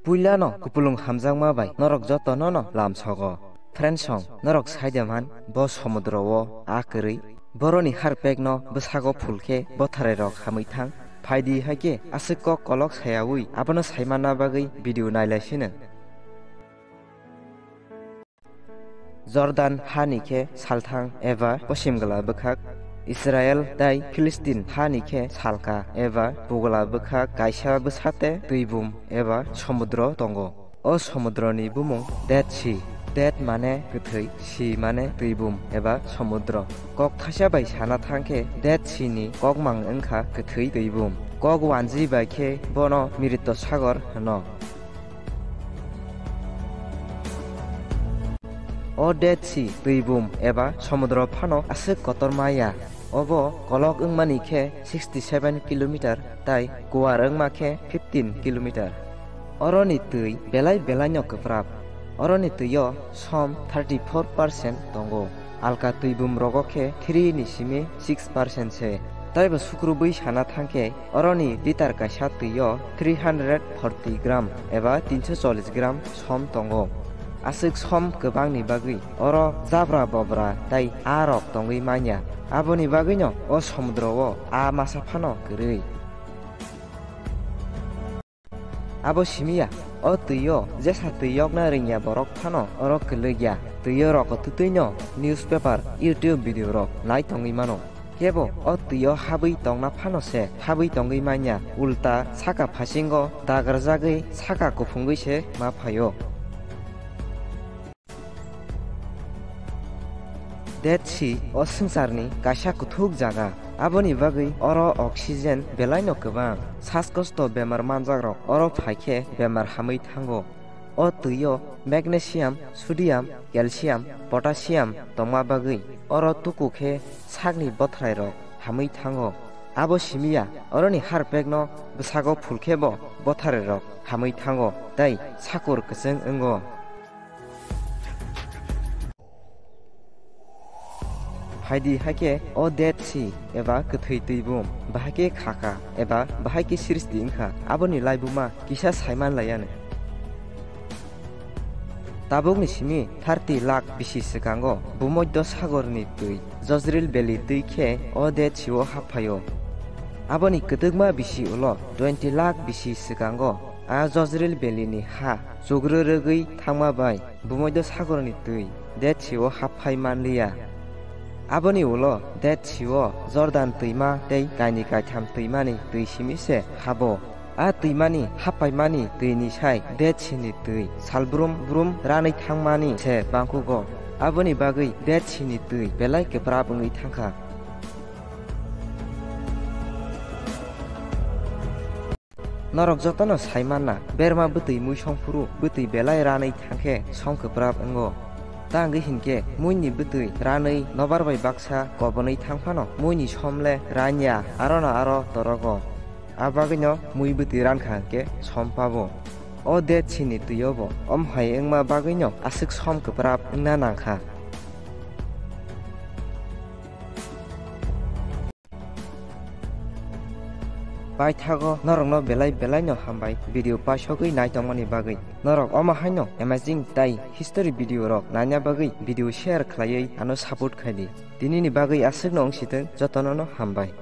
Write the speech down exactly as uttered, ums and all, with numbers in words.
Puilano kupulung hamjakma bai norok jotono no lamsogo. Friendsong, norok saide man bo somudro o a kwrwi. Boroni harpekno bwsago phul khe botharerok hamwi thang. Phaidi hai khe aswk kok kolok sayaui abono saimanna bagwi video nailaisino. Jordan hani khe salthang eba posim gla bwkhak, Israel tai Philistin hani khe salka eba pugla bwkhak kaisa bwsate twibum eba somudro tongo. O somudroni bumung Dead Sea. Dead mane kwthwi, sea mane twibum eba somudro. Kok thaisa bai sana thang khe Dead Sea ni kokmang wngkha kwthwi twibum. Kok wanji bai khe bono Mirito Sagor hwno. O Dead Sea twibum eba somudro phano aswk kotorma ya. Obo kolok wngmani khe sixty seven kilometer tai kuar wngma khe fifteen kilometer. Oroni twi belai belaino kwprap. Oroni twio som thirty four percent tongo. Alka twibum rogo khe three ni simi six percent se. Taibo sukrubwi sana thangkhe oroni litar kaisa twio three hundred forty gram eba tinso chollish gram som tongo. Aswk som kwbangni bagwi oro jabra bobra tai aa rok tongwi manya. Aboni bagwino o somudro o aa masa phano kwrwi. Abo simi ya, o twi o jesa twi yokna ringya borok phano oro kwlwk ya. Twi o roko twtwi no newspaper, YouTube video rok nai tongwi mano. Kebo o twi o habwi tongna phano se habwi tongwi manya, ulta saka phasingo dagarjagwi saka kuphungwi se ma phaio. Dead Sea o swngcharni kaisa kuthuk jaga. Aboni bagwi oro oxygen belaino kwbang. Saskosto bemar manjakrok oro phai khe bemar hamwi thango. O twi o magnesium, sodium, calcium, potassium tongma bagwi oro tuku khe sakni bothrairok hamwi thango. Abo simi ya, oroni harpekno bwsago phul khe bo botharerok hamwi thango tei sakur kwchwng wngo. Phaidi hai khe o Dead Sea eba kwthwi twibum bahai khe kha kha eba bahai khe srishti wng kha, aboni laibuma kisa saiman lai anw. Tabukni simi thirty lakh bisi swkango Bhumodhyo Sagorni twi Jojril Valley twi khe o Dead Sea o hap phaio. Aboni kwdwkma bisi ulo twenty lakh bisi swkango a Jojril Valley ni ha chugrwrwgwi thangma bai Bhumodhyo Sagorni twi Dead Sea o hap phai man liya. Aboni ulo Dead Sea o Jordan twima tei kaini kaitham twimani twi simi se habo. A twimani haphaimani twini sai Dead Sea ni twi salbrum brum ranwi thangmani se bangkugo. Aboni bagwi Dead Sea ni twi belai kwprap wngwi thangkha. Norok jotono sai manna, berma bwtwi muisong phuru bwtwi belai ranwi thangkhe song kwprap wngo. Tangwi hinkhe muini bwtwi ranwi nobar bai baksa kobonwi thangphano muini som le ranya, arono aro torogo. A bagwino mui bwtwi rankha hwnkhe som pabo. O Dead Sea ni twi o bo om hai wngma bagwino aswk som kwprap wngna nangkha. Paithago norokno belai belaino hambai video paisogwi naitongmani bagwi. Norok omo haino amazing tai history video rok naina bagwi video share khlaiwi ano support khaidi. Tinini bagwi aswkno wngsitwng, jotonono hambai.